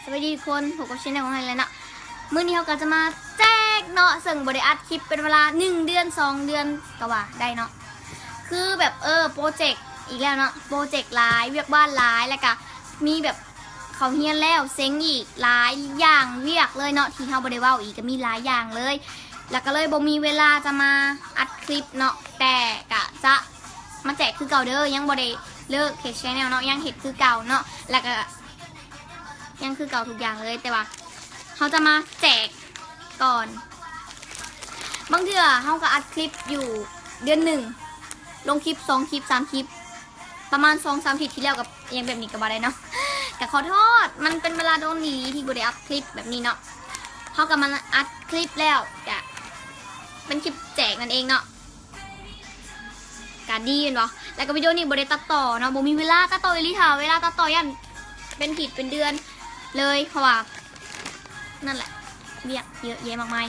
ສະບາຍດີທຸກຄົນ, ພົບກັບແຊນແນວຂອງເຮົາອີກແລ້ວເນາະ. ມື້ນີ້ເຮົາກໍຈະມາແຈກເນາະ, ເຊິ່ງບໍ່ໄດ້ອັດຄລິບເປັນເວລາໜຶ່ງເດືອນສອງເດືອນກໍວ່າໄດ້ເນາະ. ຄືແບບ ເອີ ໂປຣເຈັກອີກແລ້ວເນາະ, ໂປຣເຈັກຫຼາຍ, ວຽກບ້ານຫຼາຍ, ແລ້ວກະມີແບບເຂົ້າຮຽນແລ້ວເສັງອີກ, ຫຼາຍຢ່າງວຽກເລີຍເນາະ, ທີ່ເຮົາບໍ່ໄດ້ເວົ້າອີກ ກໍມີຫຼາຍຢ່າງເລີຍ. ແລ້ວກໍເລີຍບໍ່ມີເວລາຈະມາອັດຄລິບເນາະ, ແຕ່ກະຈະມາແຈກຄືເກົ່າເດີ, ຍັງບໍ່ໄດ້ເລີກເຮັດແຊນແນວເນາະ, ຍັງເຮັດຄືເກົ່າເນາະ, ແລ້ວກະ ຍັງຄືເກົ່າທຸກຢ່າງເລີຍ, ແຕ່ວ່າເຮົາຈະມາແຈກກ່ອນ. ບາງເທື່ອເຮົາກໍອັດຄລິບຢູ່ເດືອນໜຶ່ງ ລົງຄລິບສອງຄລິບສາມຄລິບ, ປະມານສອງສາມອາທິດທີ່ແລ້ວກໍຍັງແບບນີ້ກໍວ່າໄດ້ເນາະ. ກໍຂໍໂທດ, ມັນເປັນເວລາດົນອີ່ຫຼີທີ່ບໍ່ໄດ້ອັດຄລິບແບບນີ້ເນາະ. ເຮົາກໍມາອັດຄລິບແລ້ວ ກະເປັນຄລິບແຈກນັ້ນເອງເນາະ. ກະດີແມ່ນບໍ່? ແລ້ວກໍວິດີໂອນີ້ບໍ່ໄດ້ຕັດຕໍ່ເນາະ, ບໍ່ມີເວລາຕັດຕໍ່ອີ່ຫຼີ, ຖ້າເວລາຕັດຕໍ່ຢ້ານເປັນທິດເປັນເດືອນເລີຍ, ເພາະວ່ານັ້ນແຫຼະ ວຽກເຍອະແຍະມາກມາຍ.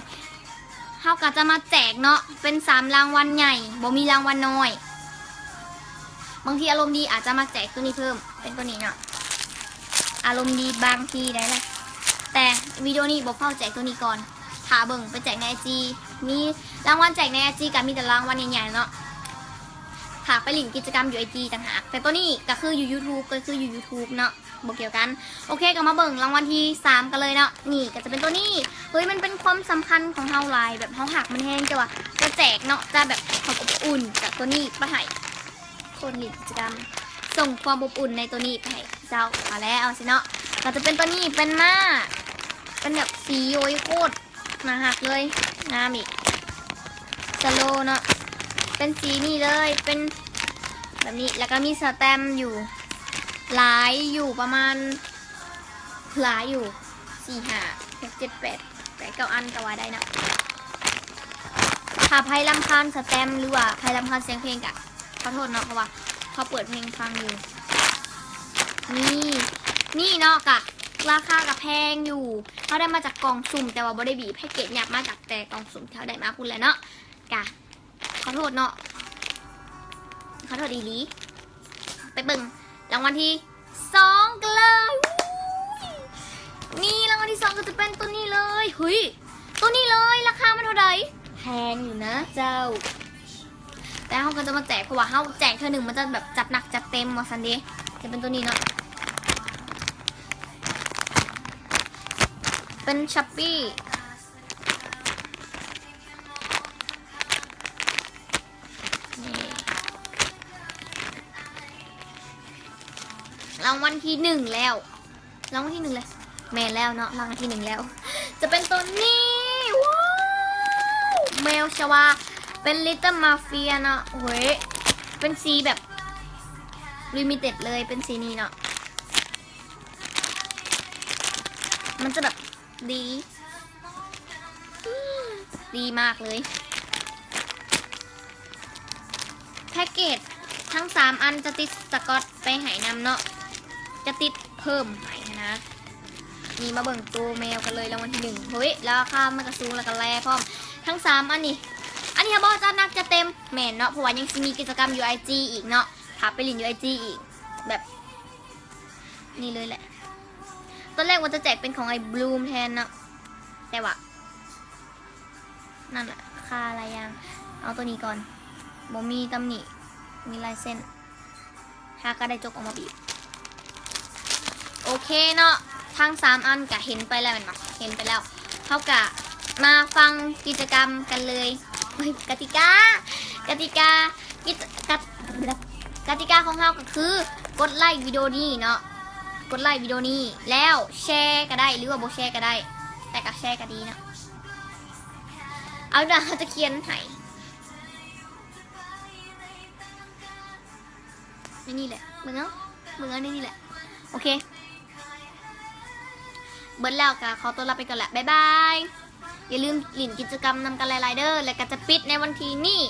ເຮົາກໍຈະມາແຈກເນາະ, ເປັນສາມລາງວັນໃຫຍ່, ບໍ່ມີລາງວັນນ້ອຍ. ບາງທີອາລົມດີອາດຈະມາແຈກໂຕນີ້ເພີ່ມ, ເປັນໂຕນີ້ເນາະ. ອາລົມດີບາງທີໄດ້ລະ, ແຕ່ວິດີໂອນີ້ບໍ່ຟ້າວແຈກໂຕນີ້ກ່ອນ, ຖ້າເບິ່ງໄປແຈກໃນໄອຈີ. ມີລາງວັນແຈກໃນໄອຈີ ກໍມີແຕ່ລາງວັນໃຫຍ່ໆເນາະ, ຖ້າໄປຫຼິ້ນກິດຈະກຳຢູ່ໄອຈີຕ່າງຫາກ. ແຕ່ໂຕນີ້ກໍຄືຢູ່ຢູທູບ, ກໍຄືຢູ່ຢູທູບເນາະ, ບໍ່ກ່ຽວກັນ. ໂອເຄ, ກໍມາເບິ່ງລາງວັນທີສາມກັນເລີຍເນາະ. ນີ້ກໍຈະເປັນໂຕນີ້. ເຮີ້ຍ, ມັນເປັນຄວາມສຳຄັນຂອງເຮົາຫຼາຍ, ແບບເຮົາຮັກມັນແຮງ, ແຕ່ວ່າຈະແຈກເນາະ, ຈະແບບເອົາຄວາມອົບອຸ່ນຈາກໂຕນີ້ໄປໃຫ້ ຄົນຫຼິ້ນກິດຈະກຳ, ສົ່ງຄວາມອົບອຸ່ນໃນໂຕນີ້ໄປໃຫ້ເຈົ້າ. ເອົາແລ້ວຊິເນາະ, ກໍຈະເປັນໂຕນີ້, ເປັນມ້າ, ເປັນແບບສີ ໂອ້ຍ ໂຄດໜ້າຮັກເລີຍ, ງາມອີກ, ສະໂລເນາະ, ເປັນສີນີ້ເລີຍ, ເປັນແບບນີ້. ແລ້ວກໍມີສະແຕັມຢູ່ ຫຼາຍຢູ່, ປະມານ ຫຼາຍຢູ່, ສີ່ ຫ້າ ຫົກ ເຈັດ ແປດ ແປດ ເກົ້າອັນກໍວ່າໄດ້ນະ. ຖ້າໃຜລຳຄານສະແຕັມ ຫຼືວ່າໃຜລຳຄານສຽງເພງກະຂໍໂທດເນາະ, ເພາະວ່າເຂົາເປີດເພງຟັງຢູ່. ນີ້ ນີ້ເນາະ, ກະລາຄາກະແພງຢູ່. ເຮົາໄດ້ມາຈາກກ່ອງສຸ່ມ, ແຕ່ວ່າບໍ່ໄດ້ບີບແພັກເກດ, ຫຍັບມາຈາກແຕ່ກ່ອງສຸ່ມທີ່ເຮົາໄດ້ມາພຸ້ນແຫຼະເນາະ. ກະ ຂໍໂທດເນາະ, ຂໍໂທດອີ່ຫຼີ. ໄປເບິ່ງລາງວັນທີສອງກັນເລີຍ. ນີ້ ລາງວັນທີສອງກໍຈະເປັນໂຕນີ້ເລີຍ. ເຮີ້ຍ, ໂຕນີ້ເລີຍ. ລາຄາມັນເທົ່າໃດ? ແພງຢູ່ນະເຈົ້າ, ແຕ່ເຮົາກໍຈະມາແຈກ, ເພາະວ່າເຮົາແຈກເທື່ອໜຶ່ງ ມັນຈະແບບຈັດໜັກຈັດເຕັມວ່າຊັ້ນເດ. ຈະເປັນໂຕນີ້ເນາະ, ເປັນ Sharpie. ນີ້ ລາງວັນທີໜຶ່ງແລ້ວ, ລາງວັນທີໜຶ່ງແລ້ວ. ແມ່ນແລ້ວເນາະ, ລາງວັນທີໜຶ່ງແລ້ວ. ຈະເປັນໂຕນີ້. ວ້າວ! ແມວຊະວາ, ເປັນ Little Mafia ເນາະ. ໂອ້ຍ, ເປັນສີແບບ Limited ເລີຍ, ເປັນສີນີ້ເນາະ. ມັນຈະແບບ ດີ ດີມາກເລີຍ. ແພັກເກດທັງສາມອັນຈະຕິດສະກອດໄປໃຫ້ນຳເນາະ, ຈະຕິດເພີ່ມໃຫ້ຫັ້ນນະ. ນີ້ ມາເບິ່ງໂຕແມວກັນເລີຍ, ລາງວັນທີໜຶ່ງ. ເຮີ້ຍ, ລາຄາມັນກະສູງ ແລ້ວກະແລພ້ອມ. ທັງສາມອັນນີ້, ອັນນີ້ເຮົາບໍ່ຈັດໜັກຈັດເຕັມ. ແມ່ນເນາະ, ເພາະວ່າຍັງຊິມີກິດຈະກຳຢູ່ໄອຈີອີກເນາະ, ພາໄປຫຼິ້ນຢູ່ໄອຈີອີກ. ແບບ ນີ້ເລີຍແຫຼະ. ຕອນແລກວ່າຈະແຈກເປັນຂອງໄອ້ Bloom ແທນເນາະ, ແຕ່ວ່າ ນັ້ນແຫຼະ, ຄ່າຫຼາຍຢ່າງ. ເອົາໂຕນີ້ກ່ອນ, ບໍ່ມີຕຳໜິ, ມີລາຍເຊັນ. ຫາກໍໄດ້ຈົກອອກມາບີບ. ໂອເຄເນາະ, ທັງສາມອັນກະເຫັນໄປແລ້ວແມ່ນບໍ່? ເຫັນໄປແລ້ວ. ເຮົາກະມາຟັງກິດຈະກຳກັນເລີຍ. ເຮີ້ຍ, ກະຕິກາ, ກະຕິກາ. ກິດ ກະ ກະຕິກາຂອງເຮົາກໍຄື ກົດໄລ້ວິດີໂອນີ້ເນາະ, ກົດໄລ້ວິດີໂອນີ້ ແລ້ວແຊກໍໄດ້ ຫຼືວ່າບໍ່ແຊກໍໄດ້, ແຕ່ກໍແຊກໍດີເນາະ. ເອົາດາ ເຮົາຈະຂຽນໃຫ້ ໃນນີ້ແຫຼະ, ເບິ່ງເອົາ, ເບິ່ງເອົາໃນນີ້ແຫຼະ. ໂອເຄ. ເບິດແລ້ວກໍຂໍຕົວລາໄປກ່ອນແຫຼະ, ບາຍບາຍ. ຢ່າລືມຫຼິ້ນກິດຈະກຳນຳກັນຫຼາຍໆເດີ, ແລ້ວກໍຈະປິດໃນວັນທີນີ້.